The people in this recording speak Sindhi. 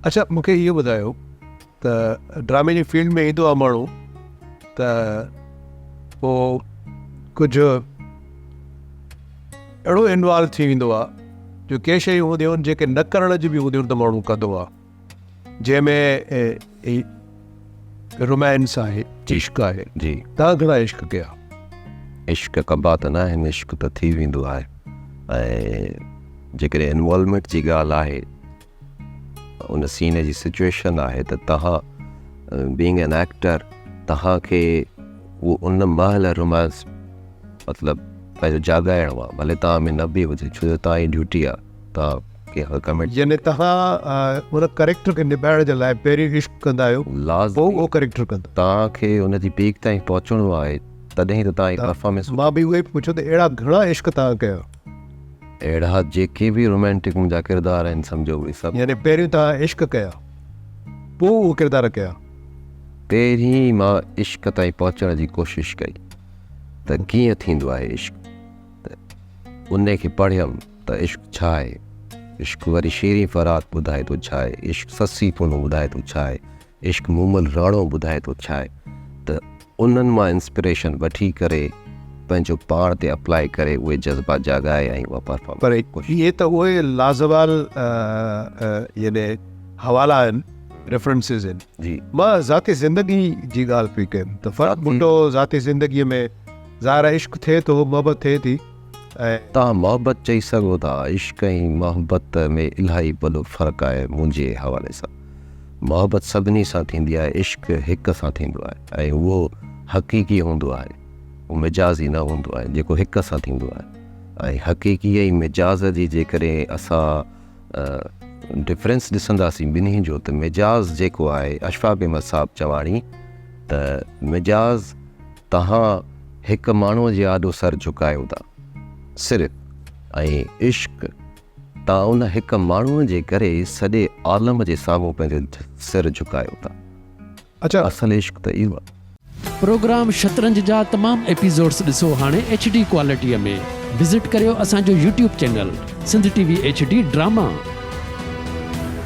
اڇا مون کي اهو ٻڌايو ته ڊرامي جي فيلڊ ۾ ايندو آهي ماڻهو ته پوء ڪجهه اهڙو انوالو ٿي ويندو آهي جو ڪي شيون هونديون آهن جيڪي نه ڪرڻ جون به هونديون آهن ته ماڻهو ڪندو آهي جنهن ۾ رومانس آهي عشق آهي جي توهان گهڻا عشق ڪيا؟ عشق ڪبا ته نه آهن عشق ته ٿي ويندو آهي ۽ جيڪڏهن انوالومينٽ جي ڳالهه آهي ان سين جي سچويشن آهي ته توهان بينگ اين ايڪٽر توهان کي اهو ان مهل رومانس مطلب پنهنجو جاڳائڻو آهي ڀلي توهان ۾ نه به هجي ڇو جو توهان جي ڊيوٽي آهي توهان ڪنهن کان ڪمٽ يعني توهان ان ڪريڪٽر کي نڀائڻ جي لاء پهرين عشق ڪندا آهيو لازمي پوء اهو ڪريڪٽر ڪندا توهان کي ان جي پيڪ تائين پهچڻو آهي تڏهن ته توهان جي پرفارمنس مان به اهو ئي پڇيو ته اهڙا گهڻا عشق توهان ڪيا؟ اهڙا جيڪي به رومانٽڪ منهنجا ڪردار آهن سمجهو اهي سڀ. يعني پهريون توهان عشق ڪيا پوء اهي ڪردار ڪيا. پهرين مان عشق تائين پهچڻ جي ڪوشش ڪئي ته ڪيئن ٿيندو آهي عشق ته انهي کي پڙهيم ته عشق ڇا آهي عشق وري شيرين فرهاد ٻڌائي ٿو ڇا آهي عشق سسي پنهون ٻڌائي ٿو ڇا آهي عشق مومل راڻو ٻڌائي ٿو ڇا آهي ته انهن مان انسپريشن وٺي ڪري پنهنجو پاڻ تي اپلائي ڪري اهي جذبا جاڳائي ۽ اها پرفارمنس پر اهي ته اهي لازوال يعني حوالا آهن ريفرنسز آهن جي مان ذاتي زندگي جي ڳالهه پئي ڪيم ته فرحت ڀٽو ذاتي زندگي ۾ ظاهر آهي عشق ٿئي ٿو محبت ٿئي ٿي ۽. توهان محبت چئي سگهو ٿا عشق ۽ محبت ۾ الاهي وڏو فرق آهي منهنجي حوالي سان محبت سڀني سان ٿيندي آهي عشق هڪ سان ٿيندو آهي ۽ اهو حقيقي هوندو آهي اهو مجازي نه هوندو آهي جيڪو هڪ سان ٿيندو آهي ۽ حقيقي ۽ مجاز جي جيڪڏهن اسان ڊفرنس ڏسنداسين ٻنهي جو ته مجاز جيڪو آهي اشفاق احمد صاحب چواڻي ته مجاز توهان هڪ ماڻهوء جي آڏو سر جهڪايو ٿا صرف ۽ عشق تان ان هڪ ماڻهوء جي ڪري سڄي عالم جي سامهون پنهنجو سر جهڪايو ٿا. اڇا. اصل عشق ته اهو آهي. پروگرام شطرنج جا تمام ايپيسوڊس ڏسو هاڻي ايڇ ڊي ڪوالٽيء ۾ وزٽ ڪريو اسان جو YouTube channel Sindh T V H D drama.